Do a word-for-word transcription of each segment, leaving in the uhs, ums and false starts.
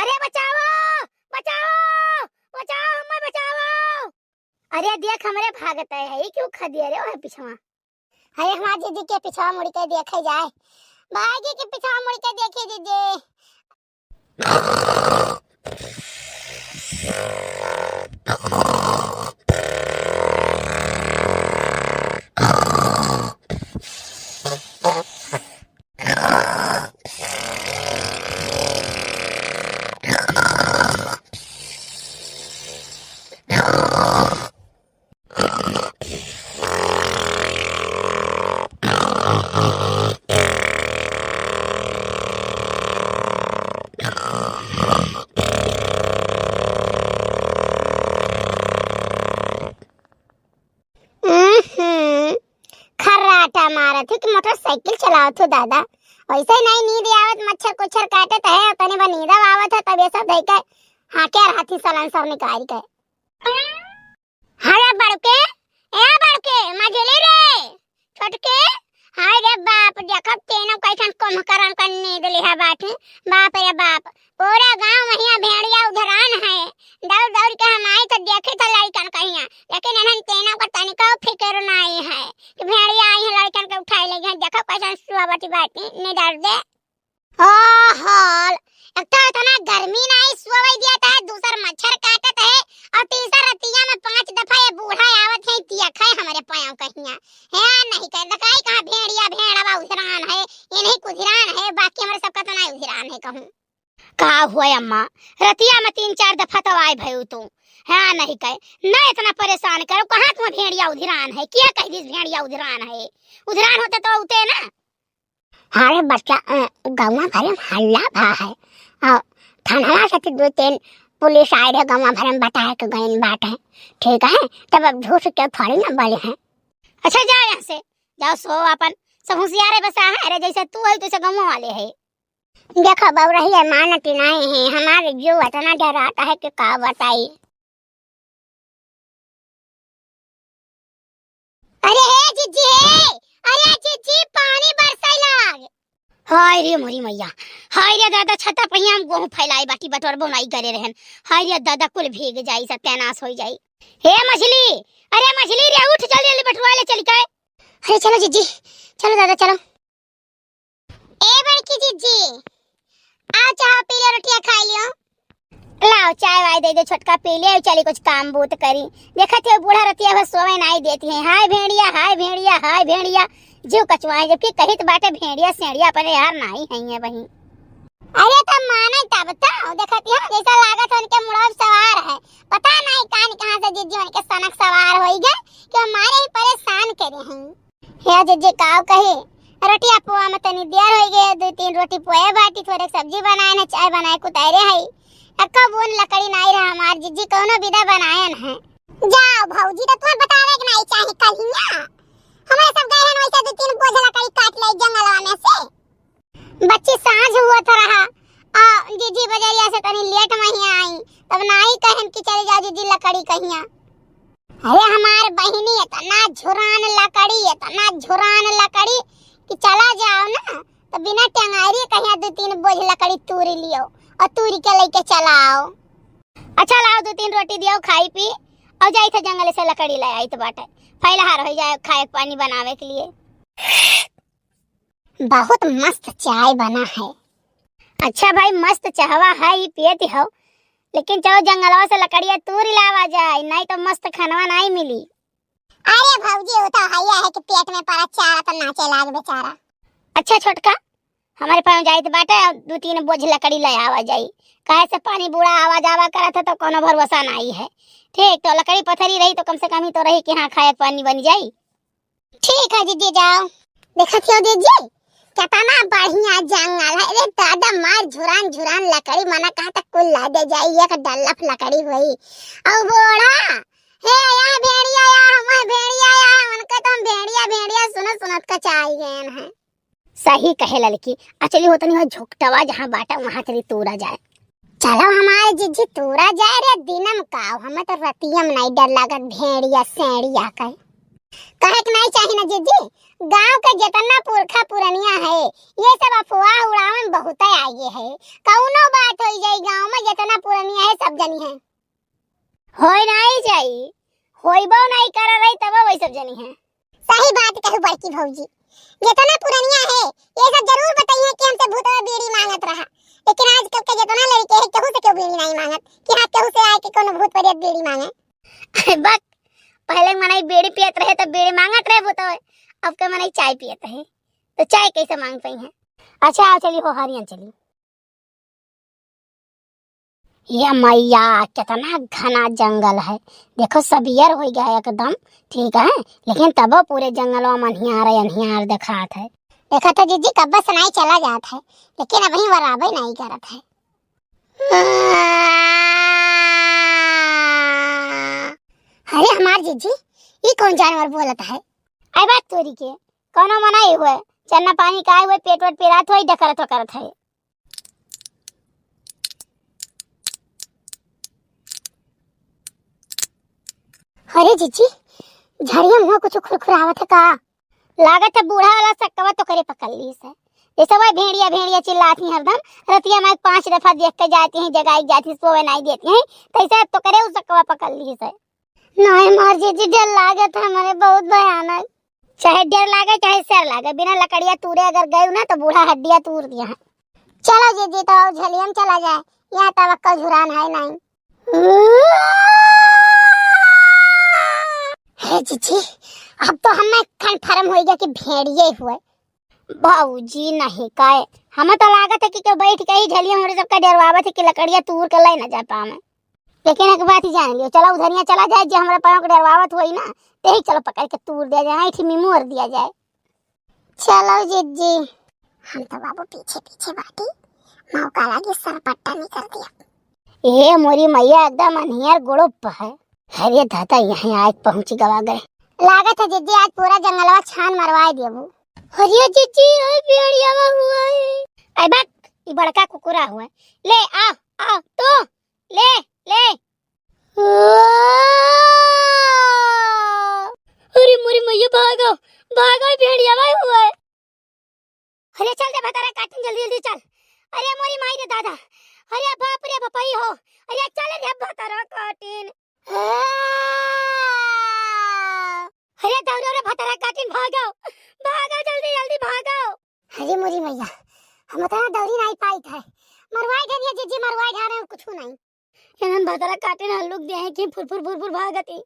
अरे बचाओ, बचाओ, बचाओ, हमें बचाओ। अरे देख, हमरे भागत है, है क्यों खा दिया रे वह पिछवा। अरे हमार जीजी के पिछवा मुड़ के देखे जाए, भागी के पिछवा मुड़ के देखिए जीजी। हम्म, खर्राटा मारत हो कि मोटरसाइकिल चलावत हो दादा। वैसे ही नहीं नींद आवत, मच्छर कुच्छर काटत है, तनी बा नींद आवत है, तब ये सब देख के हाँ क्या हाथी सलन सब निकाल के। अरे बड़के, ए बड़के, मझली रे, छोटके, हाय रे बाप, देखब तेनो कैसन कुंभकर्ण का नींद लिहा बाटी, बाप रे बाप, पूरा गांव महिया भेड़िया उधरान है, दौड़ दौड़ के हम आई तो देखे तो लड़कन कहिया, लेकिन इन्हन तेनो का तनिको फिक्र नाई है कि भेड़िया आई है लड़कन के उठाए ले गए, देखब कैसन सुअवती बाटी, निडर दे। ओहो, एक तो इतना गर्मी नाई सोवै दिया था, दूसर मच्छर काटत है, और तीसर रतिया में पांच दफा ये बूढ़ा आवत है, तिया खाए हमारे पाँव कहिया। है नहीं कह दकाई कहाँ भेड़िया भेड़वा उधिरान है, ये नहीं कुधिरान है, बाकी हमारे सबका तो नाई उधिरान है कहूँ। का हुआ अम्मा, रतिया में तीन चार दफा तो आए भयू तू, है नहीं कहे, ना इतना परेशान करो, कहाँ तुम्हें भेड़िया उधिरान है, क्या कह दिस भेड़िया उधिरान है, उधिरान होते तो होते ना। अरे बच्चा, अ, गौवा भरे में हल्ला भा है। अ, थानवा से तो दो तीन पुलिस आए रहे, गौवा भरे में बताए के गइन बाटे। ठीक है, तब अब झूठ के थोड़ी ना बोले हैं। अच्छा, जाओ यहाँ से, जाओ सो अपन, सब होशियार है बसा है। अरे जैसे तू है, तैसे गौवा वाले है। देखो बउरहिया मानत नाई है, हमारे जीव इतना डराता है कि का बताई। अरे हे जिज्जी हे, अरे जिज्जी, पानी बरसै लाग। हाय रे मोरी मैया, हाय रे दादा, छता पहिया हम गोहूं फैलाए बाटी, बटोर बोनाई करे रहन। हाय रे दादा, कुल भीग जाई, सत्यानाश होई जाई। हे मछली, अरे मछली रे, उठ जल्दी जल्दी, बटुआ ले चली के। अरे चलो जिज्जी, चलो दादा, चलो। ए बड़की जिज्जी, आओ चाह पी लो, रोटिया खाई लियो। लाओ चाय वाय दे दे छोटका, पी ले, चली कुछ काम बूत करी। देखत हो बूढ़ा रतिया भर सोवे नाई देती है, हाय भेड़िया, हाय भेड़िया, हाय भेड़िया, जीव कचुआए, जबकि कहित बाटे भेड़िया सेड़िया अपने यार नाई है ये बही। अरे तब माने तब तो देखत हो जैसा लागत हो उनके मुड़वा सवार है, पता नहीं कान कहाँ से जिज्जी उनके सनक सवार होई गए कि हमारे ही परेशान करे हैं। हे जिज्जी काव कही, रोटिया पोआ में तनी देर होई गए, दो तीन रोटी पोए बाटी, थोड़े सब्जी बनाए न, चाय बनाए कुतारे है। एक्को बून लकड़ी नाई रहा हमार जिज्जी, कौनो विदा बनाए न है। जाओ भौजी, तो तुम्हें बतावे के नाई चाही कल हिया। हमारे सब गए हैं वैसे दो तीन बोझ लकड़ी काट ले जंगलवा में से। बच्ची सांझ हुआ था रहा, आ, जीजी बजरिया से तनी लेट में ही आई, तब नाई कहन कि चले जाओ जीजी लकड़ी कहिया। अरे हमार बहिनी इतना झुरान लकड़ी, इतना झुरान लकड़ी कि चला जाओ ना तो बिना टेंगारी कहिया दो तीन बोझ लकड़ी तूरी लियो और तूरी के लेके चलाओ। अच्छा लाओ दो तीन रोटी दियो खाई पी और जाई थे जंगल से लकड़ी ले आई तो बाटे फैलहार हो जाए खाए पानी बनावे के लिए। बहुत मस्त चाय बना है। अच्छा भाई, मस्त चाहवा है, ई पियत हो, लेकिन चलो जंगलवा से लकड़िया तूर लावा जाए, नहीं तो मस्त खानवा नहीं मिली। अरे भौजी, वो तो हइया है कि पेट में पड़ा चारा तो नाचे लाग बेचारा। अच्छा छोटका, हमारे पास जाइत बाटे, दो तीन बोझ लकड़ी ले आवा जाई, काहे से पानी बूढ़ा आवा जावा करत है तो कोनो भरोसा नहीं है। ठीक, तो लकड़ी पथरी रही तो कम से कम ही तो रही कि हाँ खाए पानी बन जाई। ठीक है जीजी, जाओ। देखत हो जीजी, कितना बढ़िया जंगल है। अरे दादा, मार झुरान झुरान लकड़ी, मना कहा तक कुल ला दे जाई, एक डल्लफ लकड़ी हुई। और बोड़ा, हे या भेड़िया या, हम भेड़िया या, उनका तो हम भेड़िया भेड़िया सुनत सुनत कचाई गए हैं। सही कहे ललकी, अचली होतनी हो झोकटवा जहाँ बाटा वहाँ चली तूरा जाए। चलो हमारे जीजी तूरा जाए रे दिनम का, हमें तो रतियम नहीं डर लागत भेड़िया सेड़िया के। कहे के नहीं चाही ना जीजी, गांव के जितना पुरखा पुरनिया है, ये सब अफवाह उड़ावे में बहुत आगे है। कौनो बात होई जाई गांव में, जनी है। होई नाई जाई, होइबो नाई कर रही तब वही सब जनी है। सही बात कहू बड़की भौजी, जितना पुरनिया है, ये सब जरूर बताइए कि हमसे भूतवा बीड़ी मांगत रहा, लेकिन आजकल के जितना लड़के हैं, केहू से केहू बीड़ी नाई मांगत कि हाँ, केहू से आए के कोनो भूत प्रेत बीड़ी मांगे। अरे बक, पहले मनई बीड़ी पियत रहे तब बीड़ी मांगत रहे भूतवा, अब के मनई चाय पियत है, तो चाय कैसे मांग पाई है? अच्छा, आओ चली हो हरियन चली। ये मैया, कितना घना जंगल है। देखो, सबियर हो गया एकदम, ठीक है, लेकिन तबो पूरे जंगलवा में अन्हियार, अन्हियार देखात है। देखो तो जीजी, कब्बे से नाई चला जात है, लेकिन अबहीं बराबर नाई करत है। अरे हमार जीजी, ई कौन जानवर बोलत है? आई बात तोरी के, कौनो मनाई हुए, चन्ना पानी का हुए, पेट वेट पिरात हुए, डकरत वकरत है। अरे जीजी, झड़िया मुँह कुछ खुरखुरावत है का? लागत है बूढ़ा वाला सक्कवा तो करे पकड़ ली से। जैसे वह भेड़िया, भेड़िया चिल्लाती हैं हरदम, रतिया में पांच दफा देख के जाती हैं, जगाई जाती हैं, सोवे नहीं देती हैं, तैसे तो करे उ सक्कवा पकड़ ली से। नहीं मार जीजी, डर लागत है हमरे बहुत भयानक। चाहे डर लागे, चाहे सर लागे, बिना लकड़िया तूरे अगर गए ना तो बूढ़ा हड्डिया तूर दिया है। चलो जीजी, तो अब झलियम चला जाए, यहाँ तवक्कल झुरान है नहीं। हे जीजी, अब तो हमें confirm हो गया कि भेड़िए हुए। बाबूजी नहीं काहे, हमें तो लागत है कि केहू बैठ के ही झलिया हमरे सबका डरवावत है कि लकड़िया तूर के ले ना जा पावे। लेकिन एक बात ही जान लियो, चलो उधरिया चला जाए, जे हमरा पाँव के डरवावत होई ना, ते ही चलो पकड़ के तूर दिया जाए, ऐठी में मोर दिया जाए। चलो जीजी, हम तो बाबू पीछे पीछे बाटी, मौका लागे सरपट्टा निकर दिया। ए मोरी मैया, एकदम अन्हियर गुड़ुप है। अरे दादा, यहाँ आज पहुँच गवा गए। लागत है जीजी, आज पूरा जंगलवा छान मरवाए देबू। अरे जीजी, आज भेड़ियावा हुआ है। आई बात, ई बड़का कुकुरा हुआ है। ले आ, आ, तो ले, ले। अरे मोरी मैया, भागो, भागो, भेड़ियावा हुआ है। अरे चल रे भतारा काटिन, जल्दी जल्दी चल। अरे मोरी माई रे दादा, अरे बाप रे बपई हो, अरे चल रे भतारा काटिन। अरे दौड़ो रे भतारा काटिन, भागो, भागो, जल्दी जल्दी भागो। अरे मोरी मैया, हम इतना दौड़ी नहीं पाई थे, मरवाए घनिया जीजी, मरवाए जा रहे हैं, कुछ नहीं। एनन भतारा काटिन हल्लुक दे हैं कि फुरफुर फुरफुर भागती,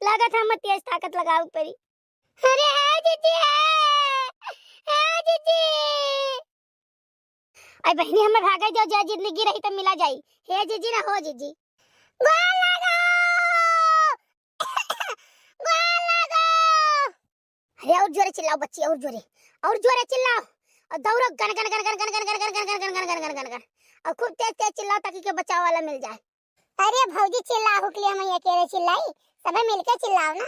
लागत है हम तेज ताकत लगावे पड़ी। अरे हे जीजी, हे, हे जीजी। आई बहिनी, हमें भागे जाओ, जा जिंदगी रही तो मिला जाई। हे जीजी ना हो जीजी। गोल लागो, गोल लागो। अरे और जोरे चिल्लाओ बच्ची, और जोरे, और जोरे चिल्लाओ। और दौड़ो गन गन गन गन। और खूब तेज तेज चिल्लाओ ताकि के बचाव वाला मिल जाए। अरे भौजी, चिल्ला हुकलिया मैया के रे चिल्लाई, सभे मिलके चिल्लाओ ना।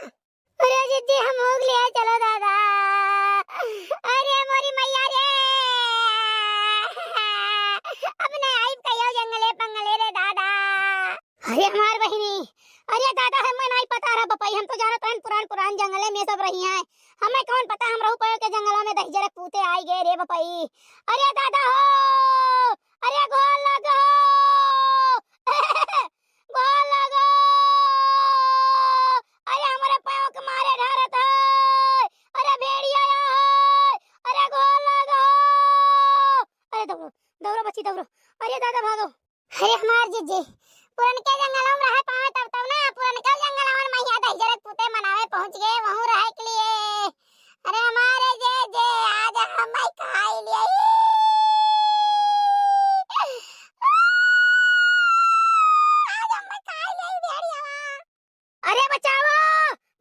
अरे जीजी, हम हुकलिया, चलो दादा। अरे मोरी मैया रे, अब नहीं आइब कहियो जंगले पंगले रे दादा। अरे हमार बहिनी, अरे दादा, हमें नहीं पता रहा बपई, हम तो जानत रहन पुरान पुरान जंगले में सब रही हैं, हमें कौन पता हम रहू पयो के जंगला में दहिजरक पूते आई गए रे बपई। अरे दादा हो, अरे गोल लगो, गोल लगो। अरे हमरे पाँव के मारे ढारत है। अरे भेड़िया आया है। अरे गोल लगो। अरे दौड़ो, दौड़ो बच्ची दौड़ो। अरे दादा भागो। अरे हमार जीजी, पुरनके जंगलवा में रहे पावे तब तब ना, पुरनके जंगलवा में मैया दहिजरक पूते मनावे पहुँच गए, वहूँ रहे के लिए। अरे हमारे जे जे आज हम भाई खाई लिए। आज हम भाई खाई लिए भेड़ियावा। अरे बचाओ,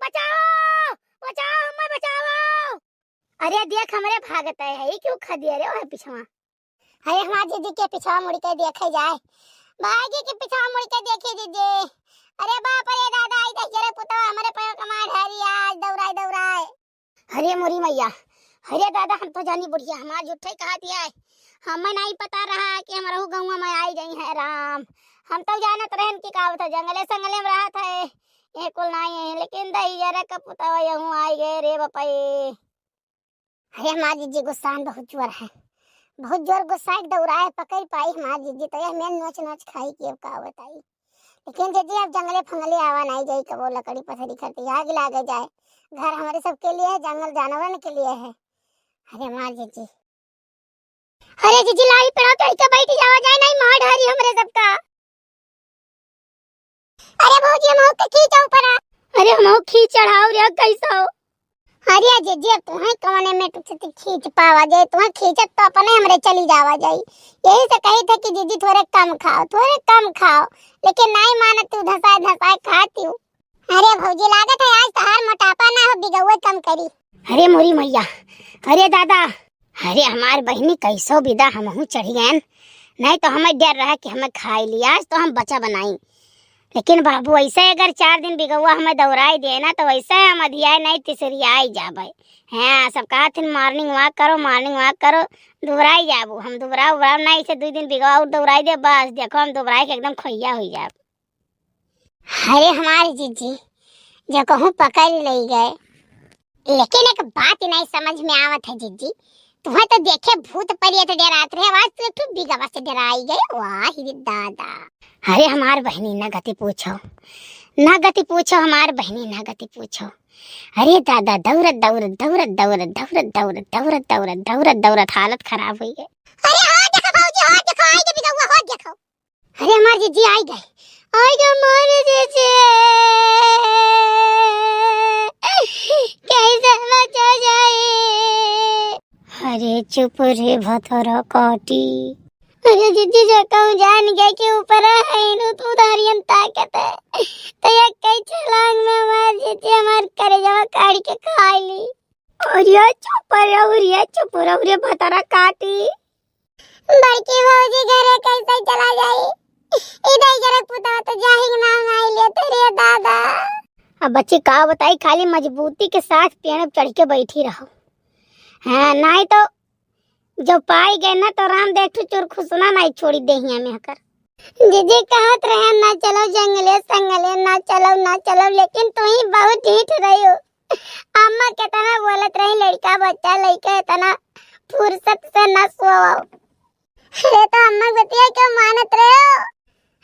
बचाओ, बचाओ, हमें बचाओ। अरे देख हमरे भागत है, ई क्यों खा दिया रे ओए पिछवा। अरे हमार जीजी के पिछवा मुड़ के देखे जाए, भागी के पिछवा मुड़ के देखी जीजी। अरे बाप रे दादा, आई देख जरे पुतवा हमरे पैर कमा ढारी आज दौड़ाए दौड़ाए। अरे मोरी मैया, अरे दादा, हम तो जानी बुढ़िया हमार झूठे कहा दिया है। हमें नहीं पता रहा कि हमरहू गौवा में आई जाई है राम। हम तो जानत रहन कि का होता जंगले संगले में रहत है, ये कुल नहीं है, लेकिन दहिजरा का पुतवा यहूँ आई गए रे बपई। अरे हमार जीजी गुस्सान बहुत जोर है, बहुत जोर गुस्सा के दौड़ाए पकड़ पाई हमार जीजी, तो यह मैं नोच नोच खाई के का बताई। लेकिन जिज्जी, अब जंगले फंगले आवा नाहीं जाई, कबो लकड़ी पथरी खरती आग लागे जाए। घर हमरे सबके लिए है, जंगल जानवरन के लिए है। अरे हमार जिज्जी, अरे जिज्जी, लाई पेड़वा चढ़ के बैठ जावा जाए, नाहीं मार डारी हमरे सबका। अरे भौजी, हमहू के खींचा ऊपर आ। अरे हमहू खींच चढ़ाओ रे, कैसा हो? अरे जिज्जी, अब तुहें कवने में टुकसती खींच पावा जाए, तुहें खींचत तो अपने हमरे चली जावा जाई। यही से कही थे कि जिज्जी थोरे कम खाओ, थोरे कम खाओ, लेकिन नाहीं मानत तू, धसाए धसाए खाती हूँ। अरे भौजी, लागत है आज तोहार मोटापा ना हो, बिगौवे कम करी। अरे मोरी मैया, अरे दादा, अरे हमार बहिनी कैसो बिदा हमहू चढ़ी गयन, नाहीं तो हमें डर रहा कि हमें खाई ली, आज तो हम बचा बनाई। लेकिन बाबू ऐसे अगर चार दिन बिगौवा हमें दौड़ाई दे ना तो वैसे हम अधियाए नाहीं तिसरियाई जाबे। हाँ, सब कहत हिन morning walk करो, morning walk करो, दुबराई जाबू। हम दुबरा उबरा नाहीं, ऐसे दुई दिन बिगौवा और दौड़ाई दे, बस देखो हम दुबराई के एकदम खोइया हुई जाब। अरे हमार जिज्जी, जो कहूँ पकड़ ले गए। लेकिन एक बात ही नाहीं समझ में आवत है जिज्जी, तुहें तो देखे भूत परियत डरात रहे, आज तू एक ठो बिगवा से डराई गए। वाह रे दादा। अरे हमार बहिनी ना गति पूछो, ना गति पूछो हमार बहिनी, ना गति पूछो। अरे दादा, दौड़त दौड़त दौड़त दौड़त दौड़त दौड़त दौड़त दौड़त दौड़त दौड़त हालत खराब हुई गए। अरे हो देखो भौजी, हो देखो, आई गए बिगौवा, हो देखो। अरे हमार जिज्जी आई गए, आई गए हमार जिज्जी, कैसे बचा जाए? अरे चुप रे भतरा काटी। अरे जिज्जी, जो कहूँ जान गए कि ऊपर है नु तू धारियन ताकत है, तो ये कई छलांग में हमार जिज्जी हमार करेजवा काढ़ के खा ली। अरे चुप रहो रे, चुप रहो रे भतरा काटी। बड़की भौजी घरे कैसे चला जाई? इधर जरा पुता तो जाही के नाम नाहीं लेते रे दादा। अब बच्ची का बताई, खाली मजबूती के साथ पेड़ पे चढ़ के बैठी रहो। हाँ, नाहीं तो जब पाई गए ना तो राम देख ठो चोर खुसना नाहीं छोड़ी देहिया में हकर। जिज्जी कहत रहे ना चलो जंगले संगले, ना चलो, ना चलो, लेकिन तू ही बहुत ढीठ रही हो। अम्मा केतना बोलत रही, लड़का बच्चा लइके एतना फुर्सत से ना सोवो। अरे तो अम्मा के बतिया क्यों मानत रहे हो?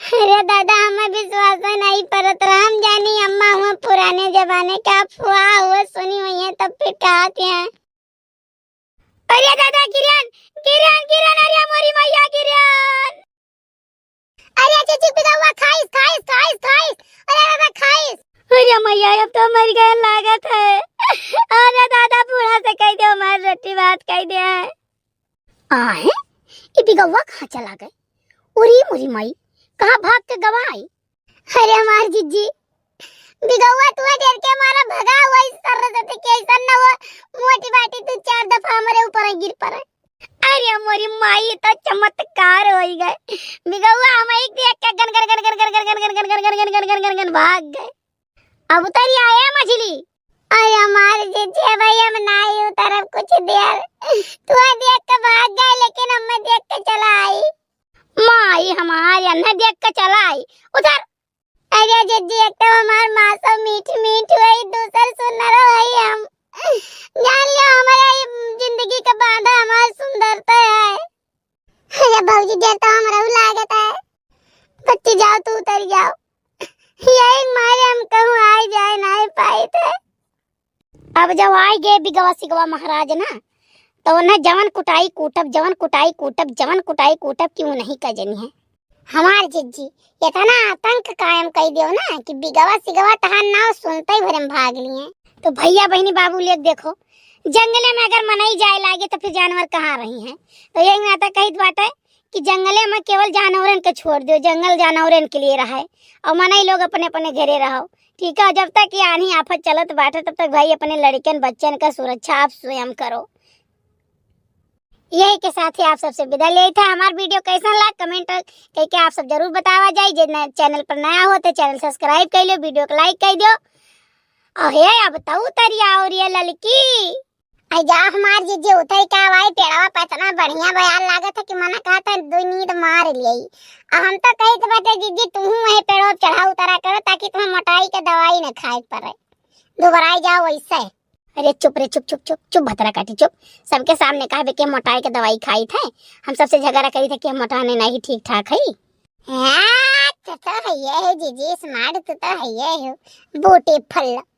अरे दादा, हमें विश्वास नाहीं परत रहा, हम जानी अम्मा हुआ पुराने जमाने का फुआ हुआ सुनी हुई है, तब फिर कहत हैं। अरे दादा, किरण, किरण, किरण, अरे मोरी मैया, किरण। अरे जिज्जी, बिगौवा खाइस, खाइस, खाइस, खाइस। अरे दादा, खाइस। अरे मैया, अब तो मर गए लागत है। अरे दादा, बूढ़ा से कह दे, हमार रोटी भात कह दे। आहे, ई बिगौवा कहाँ चला गए? उरी मुरी माई, कहाँ भाग के गवा आई? अरे हमार जिज्जी, बिगौवा तू डर के मारा भगा हुआ इस सरस्वती के, ऐसा न हो मोटी बाटी तू चार दफा हमारे ऊपर गिर पड़े। अरे मोरी माई, तो चमत्कार होई गए। बिगौवा हम एक देख के गन गन गन गन गन गन गन गन गन गन गन गन गन गन गन गन गन भाग गए। अब उतरी आया मछली। अरे हमार जिज्जी, भाई हम नाई उतरब कुछ देर। तू देख के भाग गए, लेकिन हमें देख के चला आई। माई हमार, अन्हे देख के चला आई। उतर। अरे जिज्जी, एक तो हमार मासो मीठ मीठ हुई, दूसर सुनर हुई हम। जान लियो, हमारा ये जिंदगी का बांधा हमार सुंदरता है। अरे भौजी, डर तो हमरहू लागत है। बच्ची जाओ, तू उतर जाओ। यही मारे हम कहूँ आए जाए नाहीं पाइत है। अब जब आए गए बिगवा सिगवा महाराज ना, तो उन्हें जवन कुटाई कूटब, जवन कुटाई कूटब, जवन कुटाई कूटब कि उन्हीं का जनी है। हमार जिज्जी, इतना आतंक कायम कई दियो ना कि बिगवा सिगवा तहार नाव सुनते ही भरे में भाग लिए। तो भैया बहिनी बाबू लोग देखो, जंगले में अगर मनई जाए लागे तो फिर जानवर कहाँ रही हैं? तो यही नाता कहित बाटे कि जंगले में केवल जानवरन के छोड़ दियो, जंगल जानवरन के लिए रहे और मनई लोग अपने अपने घरे रहो, ठीक है। जब तक ये आन्ही आफत चलत बाटे तब तक भाई अपने लड़कन बच्चन का सुरक्षा आप स्वयं करो। यही के साथ ही आप सबसे विदा लेइत है। हमार video कैसन लाग comment करके आप सब जरूर बतावा जाई। जे न-, channel पर नया हो तो channel subscribe कर लो, video को like कर दो। अहे अब तो उतरिया और ये ललकी। आई जा हमार जिज्जी उतर का भाई, पेड़वा पे इतना बढ़िया बयार लागत है कि मना कहत है दो नींद मार लियई। आ हम तो कहित बाटे जिज्जी तुहूँ वही पेड़वा पे चढ़ा उतरा करो ताकि तुम्हें मोटाई के दवाई न खाए के पड़े, दुबराई जाओ वैसे। अरे चुप रे, चुप, चुप, चुप, चुप, भतरा काटी, चुप। सबके सामने कहबे कि हम मोटाई के दवाई खाइत है, हम सबसे झगड़ा करी थे कि हम मोटाने नहीं ठीक ठाक है। हाँ, तो, तो ये है जीजी, smart तू तो है, ये हो, beautiful।